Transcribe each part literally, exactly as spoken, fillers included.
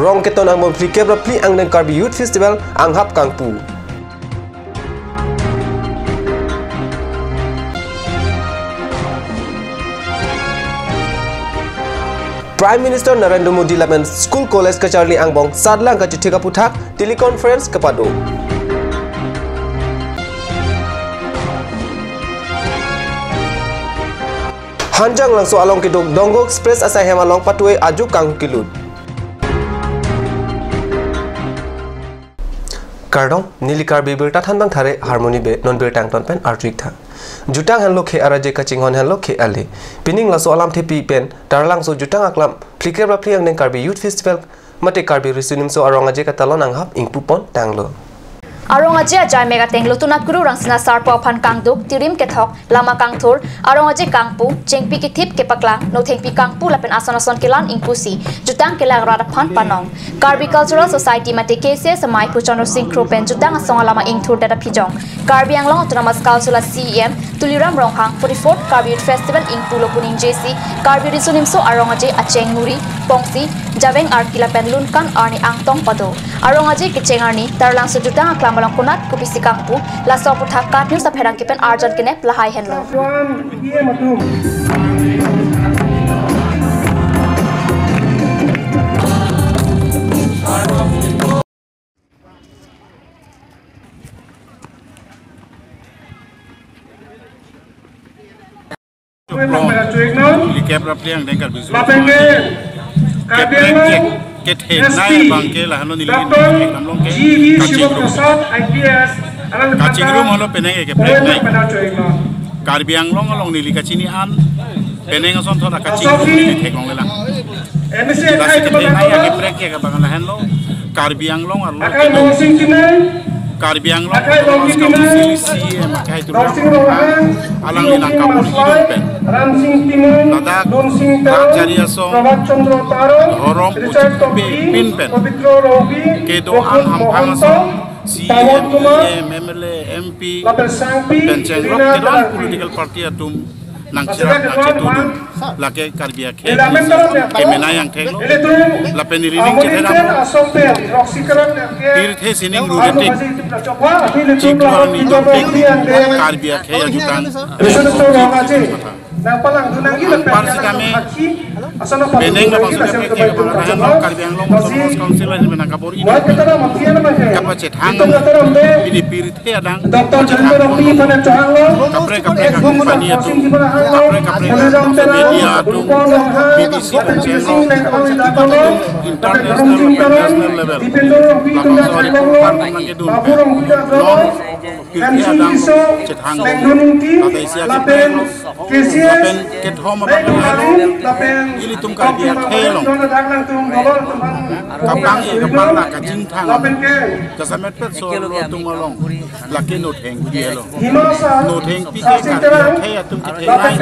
Rong keton angbong phlikep ra phli angdeng Karbi Youth Festival anghap kangpu. Prime Minister Narendra Modi lapen school college kacharli angbong satlang kachethek aphuthak teleconference kepado. Hanjanglangso along keduk Donggo Express asai hem along patue ajuk kanghu kelut. Kardom, neli Karbi Birta thanbang thare Harmony Bey, non birta angton pen arju-ik tha. Jutang henlo khei araje, kachinghon henlo khei ale. Pining laso alamthepi pen Taralangso jutang aklam phlikep ra phli angdeng Karbi Youth Festival mate Karbi Riso Nimso Arong Aje katalon anghap ingpupon tanglo. Arong Aje ajai mek ateng Lutunat Kuru Rangsina Sarpo aphan kangduk, tirim kethok, lama kangthur, arong aje kangpu, chengpi kethip kepaklang, nothengpi kangpu lapen ason ason kelang ingpusi jutang kelak rat aphan panong. Karbi Cultural Society mate K C S amei Pu Chandra Sing Kro pen jutang asong alama ingthurdet aphijong Karbi Anglong Autonomous Council a C E M Tuliram Ronghang forty-fourth Karbi Youth Festival ingpulo pu ningjesi Karbi Riso Nimso Arong Aje acheng muri, pongsi, javeng arki lapen lunkan arni angtong pado. Arong Aje kecheng arni Taralangso jutang aklam along konat kopisi kangpu, laso aphuthak KAT News apherangke pen arjan kenep lahai henlo. Plong, phlikep ra phli angdeng Karbi Riso Nimso Arong Aje keprek ke, kethenei abangke lahenlo neli ingthek damlong ke kachingrum. Kachingrum henlo penang ke kepreknei. Karbi Anglong along neli kachini an penang asonthot akachingrum neli theklonglelang. Lasi kethenei akeprek ke abang lahenlo Karbi Anglong arlo keduk, Karbi Anglong Autonomous Council C E M akhai Tuliram Ronghang alangli nangkabor-idun pen ladak rat chari asong, dhorom puchit pe pin pen kedo-an hamphang asong, C E M, E M, M L A, M P pen chengrok kedo-an political party atum nangcherap nangchetudun, lake Karbi akhei kemenei angthek lo. Lapen neli ning chethe dam, pirthe sining rure tik chiklo arni dopik Karbi akhei ajutang. Anpar sitame penang labangso keprek ke abang lahenlo Karbi Anglong Autonomous Council ahin pen nangkabor-idun pen kapachethang, pini pirthe adang, kaprek kaprek company atum, kaprek kaprek media atum, B B C pen channel, international lapen national level, labangso ari pupar nangkedun pen non pirthe adang chethang, lata isi akeprek lo. Lapen kethom abang lahenlo, ilitum Karbi akhei along kapang-e kapangdak kachingthang, jasemet petso atum along lake nothengpi lo. Nothengpi ke Karbi akhei atum kethenei,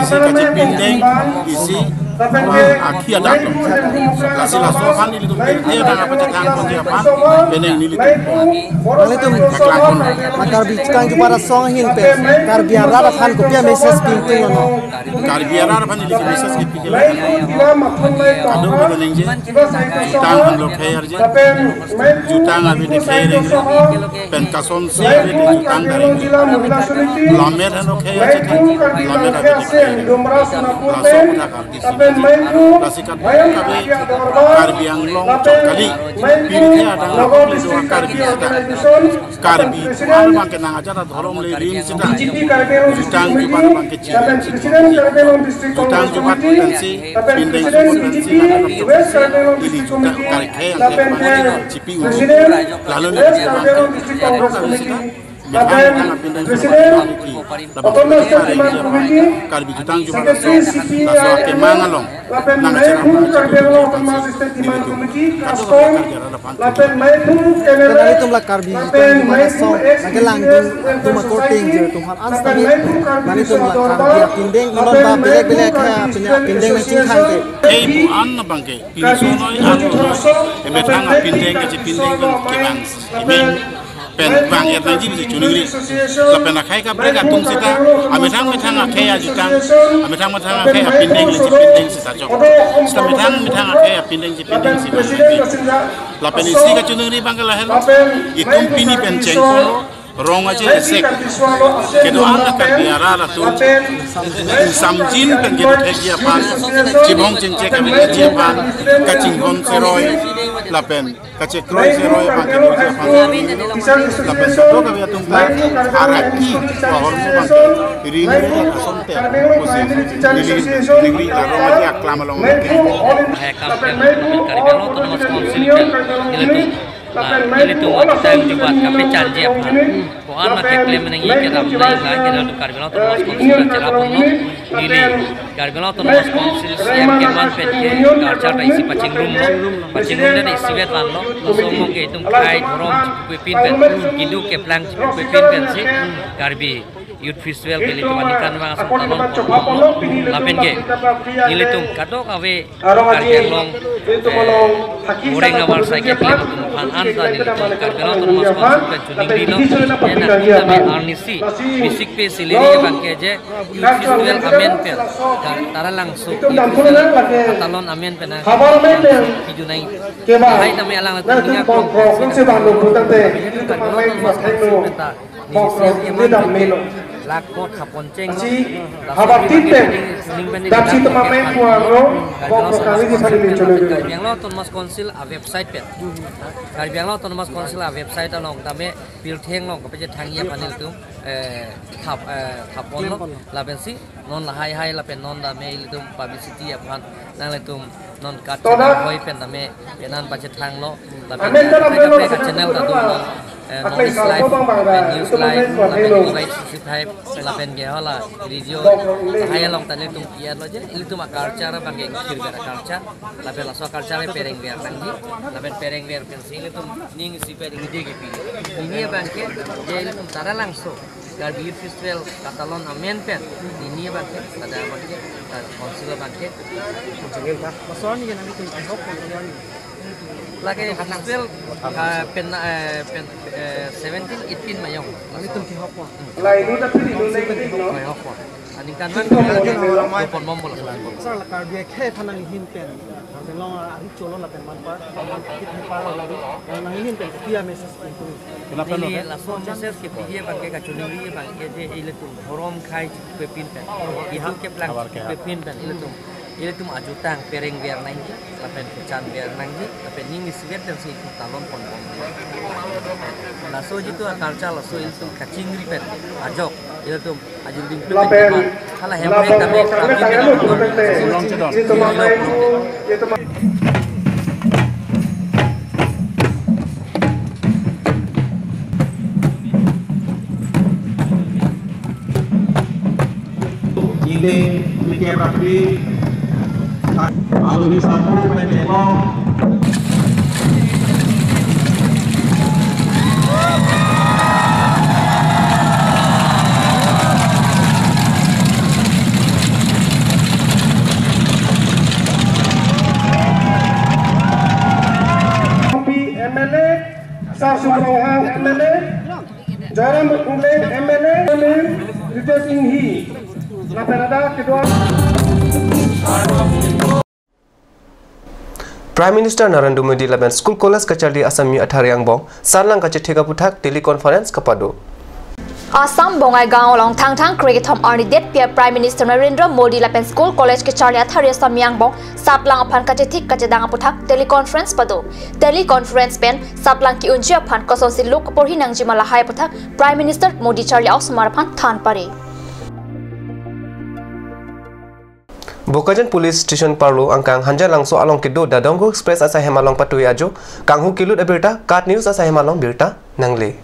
isi kachepindeng, isi, ah, akhi adak lo. Lasi laso aphan ilitum pirthe adang kapachethang ponji aphan penang nelitum. Nanglitum la Karbi Jutang Jubat Asong ahin pen Karbi arat aphan kopi a-message pidun lo? Karbi arat aphan neli ke-message kepi ke lahenlo. Kadokave ningje, jutang henlo khei arje, jutang ave te khei rengre, pen kasonsi ave te jutang ta rengre. Lammet henlo khei achethan, lammet ave te khei rengre. Laso aphuthak ardi si ningje. Lasi kadokave Karbi Anglong chot kali, pirthe adang ahok le do a-Karbi sita, Karbi pu-an abangke nang ajat adhorom le rim sita, jutang jubat abangke chiri. Jutang jubat pensi, pindeng jubat pensi, nang ajat adhorom pensi, ili jutang Karbi akhei angthek abang chipi un. Lalo neli abangke, kadokave sita, methang methang apindeng jubat abangke, labang Karbi jutang jubat asong, laso akemang along nangcherap nangcherap nelitum. Kadokave Karbi arat aphan. Lapen nanglitum la Karbi Jutang Jubat Asong nangkelangdun atum akorte ingjir atum aphan an sitame, nanglitum la Karbi apindeng, non ba belek belek akhei apin apindeng nangchingthang te. Khei pu-an abangke, pinso noi, atum noi, emethang apindeng kachepindeng pen kevang si imi. Pen bang ya tangji bisi chuningri. Lapen akhei kaprek atum sita, amethang methang akhei ajutang, amethang methang akhei apindeng le chipindeng sita chok. Sita methang methang akhei apindeng chipindeng sita. Lapen isi kachuningri bang ke lahelo. Itum pini pen chengkolo, rong aje esek. Kedo-an a Karbi arat atum samjin pen kedo thekji aphan, chibong chingche kami thekji aphan, kachinghon seroi, lapen kachekroi seroi abang kedoji aphan, lapen satu kami atum ta araki wahormu abang ke ring ring asonte pusi neli neli la rong aje aklam along ke. Hai kam ke Karbi Anglong Autonomous Council ke nelitum, la nelitum atang jubat kapechanji aphan. Ko-an ma keklem nangji kedam nangji la kedam Karbi Anglong Autonomous Council acherap ponlo. Neli Karbi Anglong Autonomous Council C E M keman pen ke karcha ta isi pachingrumlo. Pachingrumdet isivet vanlo. Laso mo ke itum khei dhorom chipupepin pen, kiduk keplang chipupepin pensi Karbi Youth Festival ke ilitum aningkanvang asong talon ponlo. Lapen ke ilitum kadokave Karbi Anglong, eh, goreng abar sai keklem atum aphan anta nelitum Karbi Anglong Autonomous Council pen chuningrilo. Ena kita me arnisi bisik pe sileri abang ke je Youth Festival amen pen, Taralangso Youth Festival katalon amen pen, pidunai. Hai tame alang latum ninga kong, Karbi Anglong Autonomous Council pen ta, ni siang eman lakh kot hapon cheng. Habar tip pen, dapsi tama main kuang lo, kong kong kali di pali ni cholo. Karbi Anglong Autonomous Council a website pen. Karbi Anglong Autonomous Council a website along tame pirtheng along kapachethangji aphan nelitum, eh, thap, eh, thap ponlo. Lapensi non lahai hai lapen non tame ilitum publicity aphan nanglitum non kat channel hoi pen tame penan pachethanglo. Lapen kaprek kaprek channel ta do non, eh, North East Live, pen News Live, lapen News Live sixty-five, lapen ke hala radio, hai along ta nelitum kiat lo je, ilitum a culture abang ke ingkir ke a culture, lapen laso a culture perengver nangji, lapen perengver pensi ilitum ning isi perengde kepi. Pini abang ke, je ilitum Taralangso Karbi Youth Festival katalon amen pen, pini abang ke, pada abang ke, eh, council abang ke. Mason ni nangtum kehok, mason ni. Lake festival, ah, pen, eh, pen, eh, seventeen, eighteen mayong. Nangtum kehok po. Kehok po. Aningkanvang kehok po. Sir, la Karbi akhei aphan nanghin pen, Karbi Anglong ari cholo lapen manpar, manpar, nanghin pen kopi a message pen tu. Neli laso message kepiji abang ke kachiningri abang ke je ilitum dhorom khei chipupepin pen, kiduk keplang chipupepin pen ilitum, ilitum ajutang perengver nangji, lapen kechanver nangji, lapen ning isivet pensi itum talon ponbom. Laso jitu a culture laso ilitum kachingri pen ajok ilitum ajuding pen hala hem pen tame kami pen ilitum Ini mikir rapi, alu di sapu, pendek lo. M L A, Sar Sumronghang M L A, Joyram Kule M L A, Ritesh Enghi, lapen ada kedua. Prime Minister Narendra Modi lapen School College kacharli asami athari angbong, sarlang kachethek aputhak teleconference kapado. Assam Bongaigaon along Thangthang kre kethom arni date pi a Prime Minister Narendra Modi lapen School College kacharli athari asami angbong, saplang aphan kachethek kachedang aputhak teleconference pado. Teleconference pen saplang ki-unji aphan kosonsi lo kaporhi nangji ma lahai aputhak Prime Minister Modi charli a-osomar aphan than pare. Bokajan Police Station parlo angkang Hanjanglangso along kedo Dadonggo Express asahem along patui ajo, kanghu kelut abirta, KAT News asahem along birta nangle.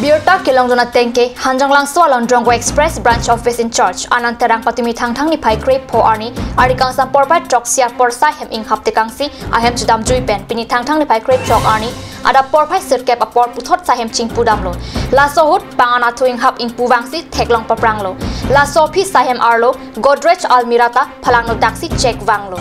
Birta kelongdun ateng ke, Hanjanglangso along Donggo Express Branch Office in-charge Anand Terang patumi Thangthang niphai krepho arni, ari kangsam porphai throksi apor sahem inghap tekangsi ahem chedamjui pen, pini Thangthang niphai krepho arni, adap porphai sirkep apor puthot sahem chingpu damlo. Laso ahut pangan athu inghap ingpu vangsi theklong papranglo. Laso aphi sahem arlo Godrej almirah ta phalangno daksi check vanglo.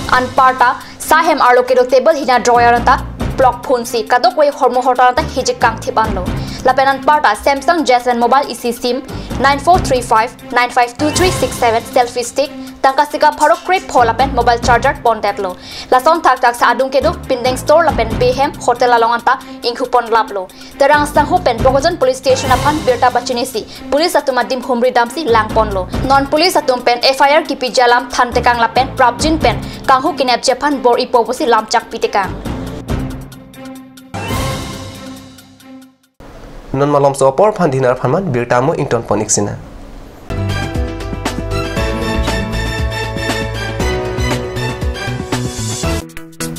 Anparta sahem arlo kedo table hina drawer ta plok phone si kadokave ahormu ahortar ta hijik kangthip anlo. Lapen anparta Samsung J seven mobile isi sim, nine four three five nine five two three six seven selfie stick, tangka sika pharo krepho lapen mobile charger pondetlo. Lason thakthak sa adung kedo pindeng store lapen behem hotel along anta inghu ponlaplo. Terang sangho pen Bokajan Police Station aphan birta pachinisi police atum adim humri damsi langponlo. Non police atum pen F I R kipiji alam thantekang lapen prapjin pen kanghu kenepji aphan bor-ipo pusi lamchak pitekang. Non malomso apor aphan dinar aphan man birta mo ingtonpon iksina.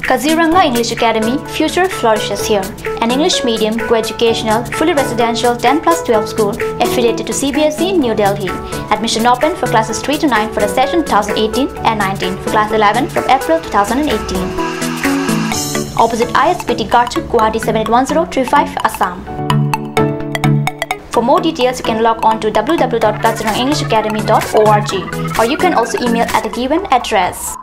Kaziranga English Academy, future flourishes here. An English medium, co-educational, fully residential ten plus twelve school affiliated to C B S E, New Delhi. Admission open for classes three to nine for the session two thousand eighteen and nineteen, for class eleven from April two thousand eighteen. Opposite I S B T Garchuk, Guwahati seven eight one zero three five, Assam. For more details, you can log on to W W W dot kaziranga english academy dot org, or you can also email at the given address.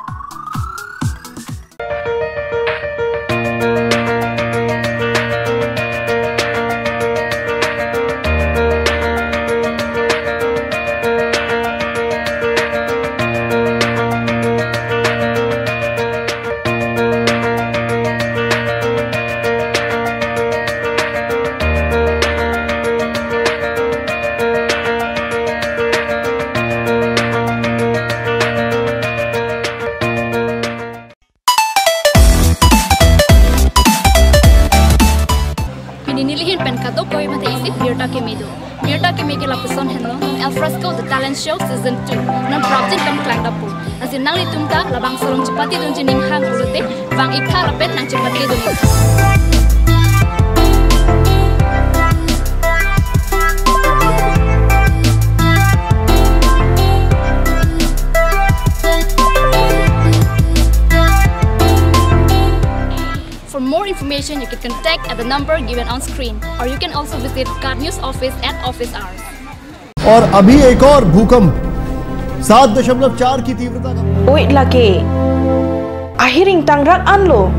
Pini nelihin pen kadokave matha isi birta keme do. Birta keme ke lapuson henlo, Al Fresco The Talent Show Season two. Non prapjin pen klangdappo. Lasi nanglitum ta labangso along chepatedunji ning hang pulote, vang-iktha lapen nangchepate dun. For more information, you can contact at the number given on screen, or you can also visit KAT News office at office hours. और अभी एक और भूकंप सात दशमलव चार की तीव्रता का Oi lake. Ahiring tangrak anlo.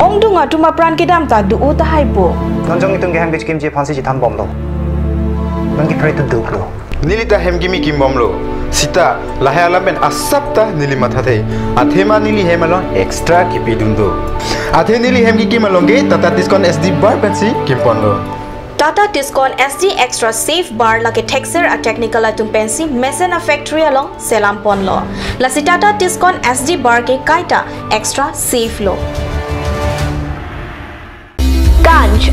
Ongdung atum apran kedam ta do-o tahai po. Non jong itum ke hem kechekimji aphansi chethanbomlo. Non ke pray to do lo. Neli ta hem kimi kimbomlo. Seta lahai alam pen asap ta neli mathathe. Athema neli hem along extra kipidun do. Athe neli hem kikim along ke Tata Tiscon S D bar pensi kimponlo. Tata Tiscon S D Extra Safe Bar lake thekser a-technical atum pensi mesen a-factory along selamponlo. Lasi Tata Tiscon S D Bar ke kaita extra safe lo. Ganj.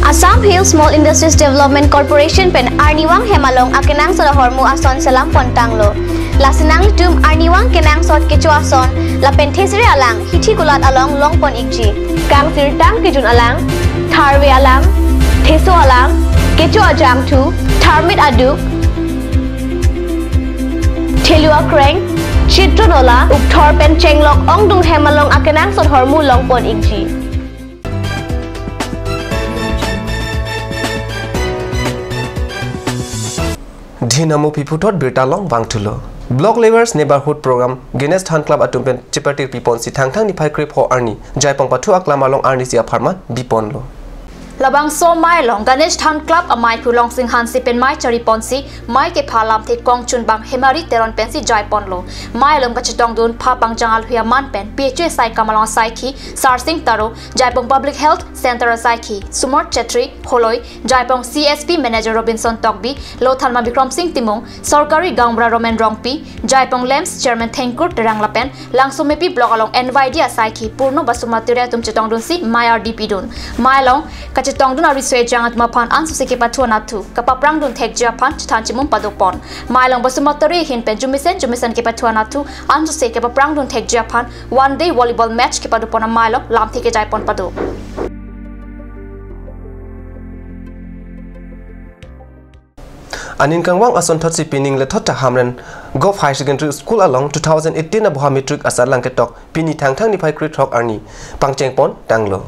Assam Hill Small Industries Development Corporation pen arnivang hem along akenangsot ahormu ason selampontanglo. Lasi nanglitum arnivang kenangsot kecho ason lapen thesere alang hithi kulat along longpon ikji. Kangsirtang kejun alang, tharve alang, theso alang, kecho ajangthu, tharmit aduk, thelu akreng, chitron ola, ukthor pen chenglok ongdung hem along akenangsot ahormu longpon ikji. Dhin amophi puthot birta along vangthulo. Block Levelers Neighborhood Program Ganesh Than Club atum pen chepatir piponsi Thangthang niphai krepho arni Jaipong pathu aklam along arnisi apharman biponlo. Labangso amei along Ganesh Than Club amei Phulong Singh Hanse pen mei chariponsi mei kepha lamthe kongchunbang Hemari Teron pensi jaiponlo. Mei along kachetongdun pha pangjang alhui aman pen P H A saikam along asaikhi Sarsing Taro, Jaipong Public Health Center asaikhi Sumar Chetri, Holoi, Jaipong C S P Manager Robinson Tokbi, Lothanma Bikram Singh Timung, Sorkari Gaonbura Roman Rongpi, Jaipong LAMPS Chairman Thengkur Terang lapen Langsomepi Block along N Y D asaikhi Purno Basumatary atum chetongdunsi mei ardi pidun. Mei along kachetongdun ariso ejang atum aphan ansose kepathu anatthu kapaprangdun thekji aphan chethan chimum padopon. Mei along Basumatary ahin pen jumisen jumisen kepathu anatthu ansose kepaprangdun thekji aphan one day volleyball match kepadopon amei along lamthe kejaipon pado. Aning kangvang asonthotsi pining lethot ta Hamren Govt Higher Secondary School along two thousand eighteen aboha matric asatlang ketok pini Thangthang niphai krethrok arni pangchengpontanglo.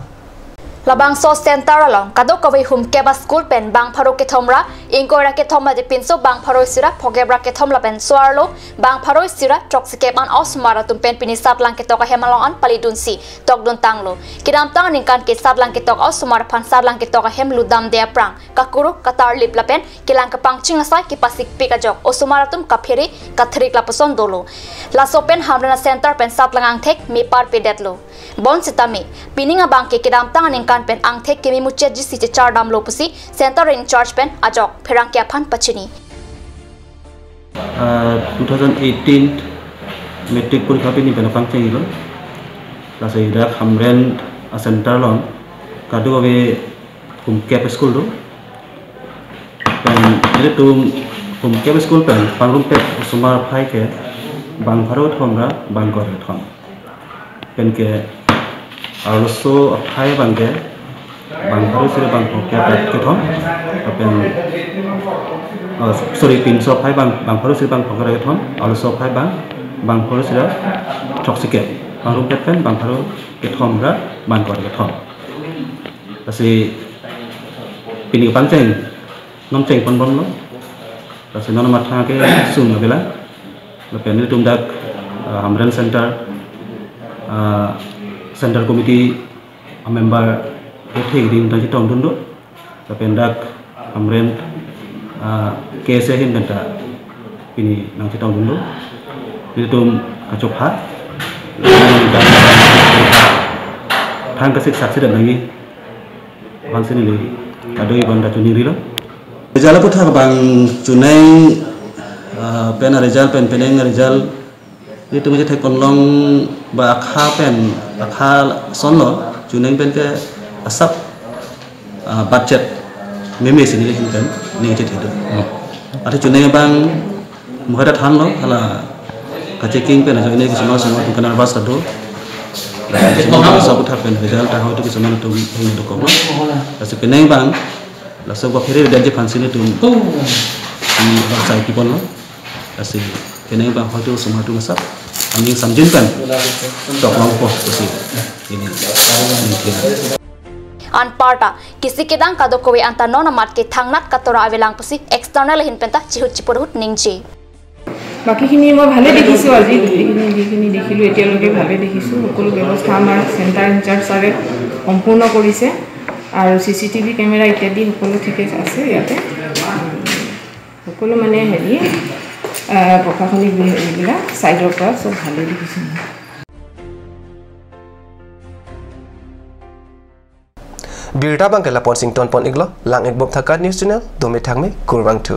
Labangso center along kadokave humkep a-school pen bang pharo kethom ra ingkoi ra kethom aje pinso bang pharo isi ra phokep ra kethom lapen so-arlo bang pharo isi ra throksikep an osomar atum pen pini satlang ketok ahem along an palidunsi tokdun tanglo. Kedamtang aningkan ke satlang ketok osomar aphan satlang ketok ahem lutdamde aphrang kakuruk katarlip lapen kelang kapangching asai kepasikpik ajok osomar atum kaphere kathrik lapuson dolo. Laso pen Hamren a-center pen satlang angthek meparpedetlo. Bonsitame, pining abang ke kedamtang aningkan pen angthek keme muchotjisi chechardamlo pusi center in-charge pen ajok pherangke aphan pachini. Ah, two thousand eighteen matric porikha pini pen pangchenglilo. Lasi dak Hamren a-center along kadokave humkep school do. Pen ilitum humkep school pen pangrumpet osomar aphai ke bang pharo kethom ra bang ingkoi ra kethom. Pen ke arloso aphai abang ke bang pharo isi ra bang phokep ra kethom. Pen, oh, sorry, pinso aphai bang bang pharo isi ra bang phokep ra kethom, arloso aphai bang bang pharo isi ra throksikep. Pangrumpet pen bang pharo kethom ra bang ingkoi ra kethom. Lasi pini pangcheng, non chengponbomlo. Lasi non matha kesung avela. Lapen ilitum dak, ah, Hamren center, ah, center committee a-member kethe keding nangchetongdun do. Lapen dak Hamren, ah, K S A ahin pen ta pini nangchetongdun do. Ilitum kachopha. Thang kasik saksi dan lagi. Aphansi neli kadoi bang ta chuningrilo. Result aputhak bang chuneng, ah, pen a-result pen penang a-result ilitum kethekponlong ba akha pen akha asonlo, chuneng pen ke asap, ah, budget meme si neli ahin pen ning chethe do. Athe chuneng abang mukhai ta thanlo, hala kachecking pen ajoine kisama sama atum ke-nervous ta do. Kisama atum asap aputhak pen result ta hoi tu kisama atum hing dokoklo. Lasi penang bang laso ba phere dan je aphansi nelitum, hmm, sai kiponlo. Lasi penang bang hoi tu osomar atum asap aning samjin pen toklongpo pusi pini, pini. Anparta, kisi kedang kadokave anta non amat ke thangnat katora avelang pusi external ahin pen ta chihut chiporhut ningje. বাকীখিনি মই ভালে দেখিছোঁ, আজি গোটেইখিনি যিখিনি দেখিলোঁ এতিয়ালৈকে ভালে দেখিছোঁ। সকলো ব্যৱস্থা আমাৰ চেণ্টাৰ ইনচাৰ্জ ছাৰে সম্পূৰ্ণ কৰিছে আৰু চি চি টি ভি কেমেৰা ইত্যাদি সকলো ঠিকে আছে ইয়াতে। সকলো মানে হেৰি, আহ, প্ৰশাসনিক বি-, এইবিলাক ছাইডৰ পৰা চব ভালে দেখিছোঁ মই। Birta abang ke lapu-an si ingtonpon iklo, lang-ikbom thakthak news channel, dome thakme, kurvangthu.